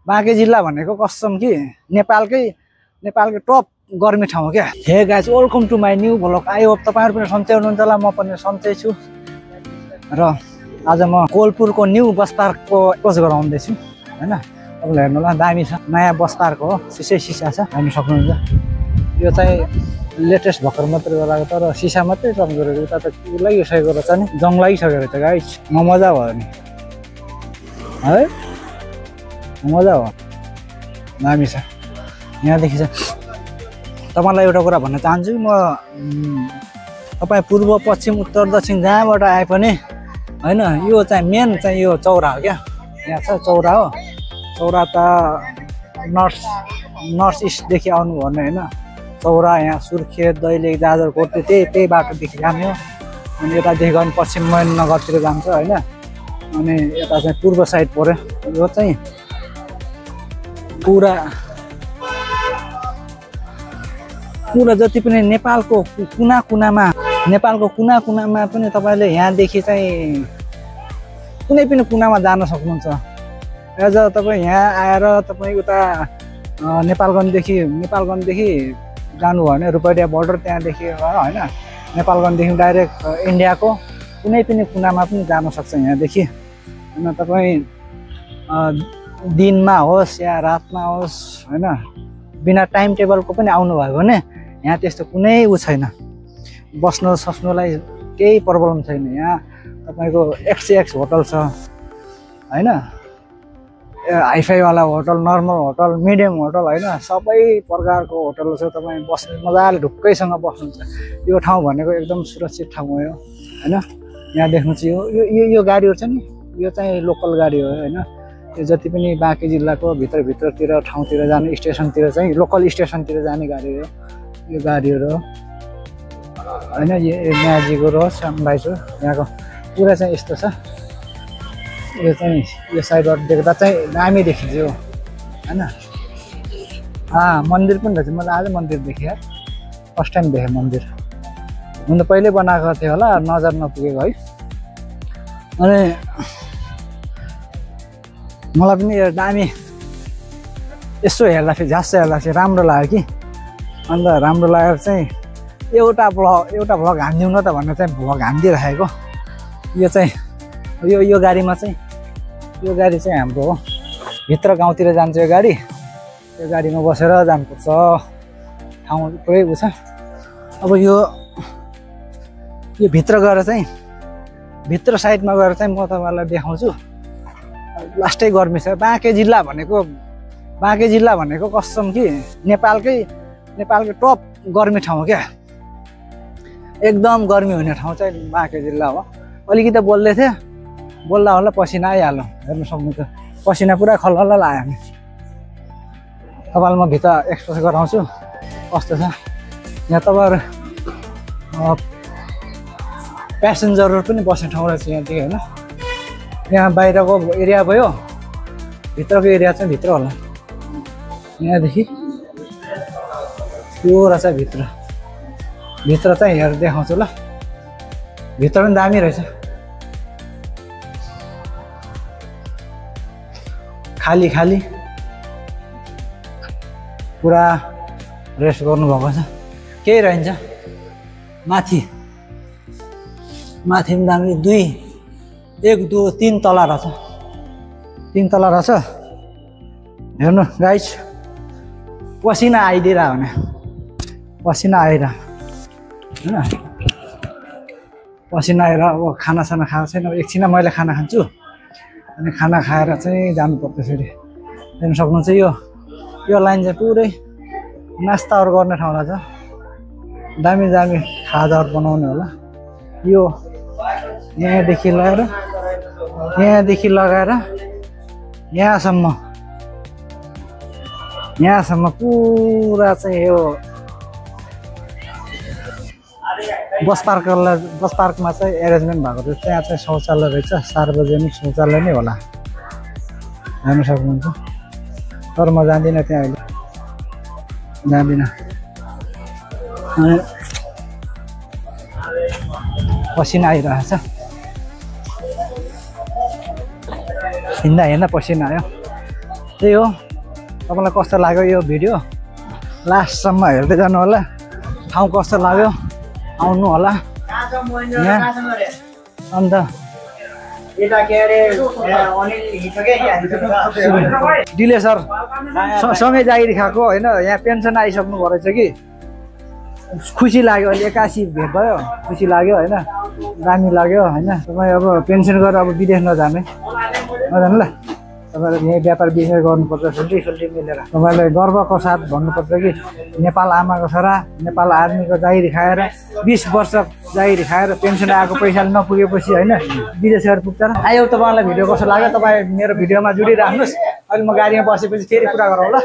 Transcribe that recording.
बाँके जिल्ला भनेको कसम कि नेपालकै टप गर्मी ठाउँ हो क्या। Hey guys, welcome to my new vlog. I hope तपाईँहरू पनि सन्चै हुनुहुन्छ होला, म पनि सन्चै छु। र आज म कोलपुरको न्यू बस पार्कको एप्रोच गराउँदैछु हैन। तपाईँले हेर्नु होला, दामी छ, नयाँ बस पार्क हो, सिसा छ, हेर्नु सक्नुहुन्छ। यो चाहिँ लेटेस्ट भर्खर मात्रै गराएको, तर सिसा मात्रै चम्केको रहेछ। उता त के लागिसकेको रहेछ नि, जङ लागिसकेको रहेछ गाइस। मजा भयो नि है, मजा हो, दामी छ। यहाँदेखि चाहिँ तपाईँलाई एउटा कुरा भन्न चाहन्छु म, तपाईँ पूर्व पश्चिम उत्तर दक्षिण जहाँबाट आए पनि होइन, यो चाहिँ मेन चाहिँ यो चौरा हो क्या। यहाँ छ चौरा हो, चौरा त नर्थ इस्टदेखि आउनु भने होइन, चौरा यहाँ सुर्खेत दैलेख जाजरकोट त्यही बाटोदेखि जाने हो। अनि यतादेखि गयो भने पश्चिम नगरतिर जान्छ होइन। अनि यता चाहिँ पूर्व साइड पऱ्यो। यो चाहिँ पुरा जति पनि नेपालको कुना कुनामा पनि तपाईँले यहाँदेखि चाहिँ कुनै पनि कुनामा जान सक्नुहुन्छ। एज तपाईँ यहाँ आएर तपाईँ उता नेपालगञ्जदेखि जानु भयो भने रुपैयाँ बोर्डर त्यहाँदेखि होइन, नेपालगञ्जदेखि डाइरेक्ट इन्डियाको कुनै पनि कुनामा पनि जान सक्छ यहाँदेखि होइन। तपाईँ दिनमा होस् या रातमा होस् होइन, बिना टाइम टेबलको पनि आउनुभयो भने यहाँ त्यस्तो कुनै छैन। बस्नु सस्नुलाई केही प्रब्लम छैन। यहाँ तपाईँको XCX होटल छ होइन, हाइफाईवाला hotel, normal hotel, medium hotel होइन, सबै प्रकारको होटल छ। तपाईँ बस्नु मजाले ढुक्कैसँग बस्नुहुन्छ। यो ठाउँ भनेको एकदम सुरक्षित ठाउँ हो होइन। यहाँ देख्नु चाहिँ यो गाडीहरू छ नि, यो चाहिँ लोकल गाडी हो होइन। यो जति पनि बाँके जिल्लाको भित्रतिर ठाउँतिर जाने स्टेसनतिर चाहिँ लोकल स्टेसनतिर जाने गाडी हो यो गाडीहरू होइन। यो म्याजिको र श्यामबाई छ, यहाँको पुरा चाहिँ यस्तो छ। यो चाहिँ यो साइडबाट देख्दा चाहिँ दामी देखिन्छ यो होइन। मन्दिर पनि रहेछ, मैले आज मन्दिर देखेँ, फर्स्ट टाइम देखेँ मन्दिर। हुन त पहिल्यै बनाएको थियो होला, नजर नपुगेको है। अनि मलाई पनि यो दामी यसो हेर्दाखेरि झ्यास हेर्दाखेरि राम्रो लाग्यो कि। अन्त राम्रो लागेर चाहिँ एउटा भ्लग हानिदिउँ न त भनेर चाहिँ भ्लग हानिदिइराखेको। यो चाहिँ यो गाडीमा चाहिँ यो गाडी चाहिँ हाम्रो हो, भित्र गाउँतिर जान्छ यो गाडी। यो गाडीमा बसेर जानुपर्छ, ठाउँ पुरै उ छ। अब यो भित्र गएर चाहिँ भित्र साइडमा गएर चाहिँ म तपाईँलाई देखाउँछु। लास्टै गर्मी छ। बाँके जिल्ला भनेको कसम कि नेपालकै टप गर्मी ठाउँ हो क्या। एकदम गर्मी हुने ठाउँ चाहिँ बाँके जिल्ला हो। अलिकति बोल्दै थिएँ, बोल्दा होला पसिना आइहाल्यो, हेर्नु सक्नुहुन्छ। पसिना पुरा खल्ल लाग्यो नि। तपाईँलाई म भित्र एक्सप्लोर गराउँछु कस्तो छ। यहाँ तपाईँहरू प्यासेन्जरहरू पनि बस्ने ठाउँ रहेछ यहाँदेखि होइन। यहाँ बाहिरको एरिया भयो, भित्रको एरिया चाहिँ भित्र होला। यहाँदेखि त्यो रहेछ भित्र चाहिँ हेरेर देखाउँछु ल। भित्र पनि दामी रहेछ, खाली पुरा रेस्ट गर्नुभएको छ। केही रहन्छ माथि पनि दामी। 1 2 3 तला रहेछ, 3 तला रहेछ। हेर्नु गाइस, पसिना आइदिइरह भने पसिना आइरह होइन। पसिना आएर अब खानासाना खाएको छैन, एकछिन मैले खाना खान्छु। अनि खाना खाएर चाहिँ जानुपर्छ फेरि। हेर्नु सक्नुहुन्छ यो लाइन चाहिँ पुरै नास्ताहरू गर्ने ठाउँ रहेछ। दामी खाजाहरू बनाउने होला। यो यहाँदेखि लगाएर यहाँसम्म पुरा चाहिँ यो बस पार्कमा चाहिँ एरेन्जमेन्ट भएको रहेछ। त्यहाँ चाहिँ शौचालय रहेछ, सार्वजनिक शौचालय नै होला, हेर्नु सक्नुहुन्छ। तर म जान्दिनँ त्यहाँ, अहिले जान्दिनँ। अनि पसिना आइरहेछ, हिँड्दा पसिना आयो। त्यही हो तपाईँलाई कस्तो लाग्यो यो भिडियो लास्टसम्म हेर्दै जानु होला ठाउँ कस्तो लाग्यो आउनु होला यहाँ अन्त डिले सर सँगै जागिर खाएको होइन यहाँ पेन्सन आइसक्नु भएको रहेछ कि खुसी लाग्यो अहिले 81 भेट भयो खुसी लाग्यो होइन दामी लाग्यो होइन तपाईँ अब पेन्सन गरेर अब विदेश नजानु ल तपाईँले यहीँ व्यापार बिजनेस गर्नुपर्छ सुल्टी मिलेर तपाईँलाई गर्वको साथ भन्नुपर्छ कि नेपाल आमाको छोरा नेपाल आर्मीको जागिर खाएर 20 वर्ष जागिर खाएर पेन्सन आएको पैसाले नपुगेपछि होइन विदेश गएर पुग्छ र आयो तपाईँलाई भिडियो कस्तो लाग्यो तपाईँ मेरो भिडियोमा जोडिराख्नुहोस् अहिले म गाडीमा बसेपछि फेरि कुरा गरौँ ल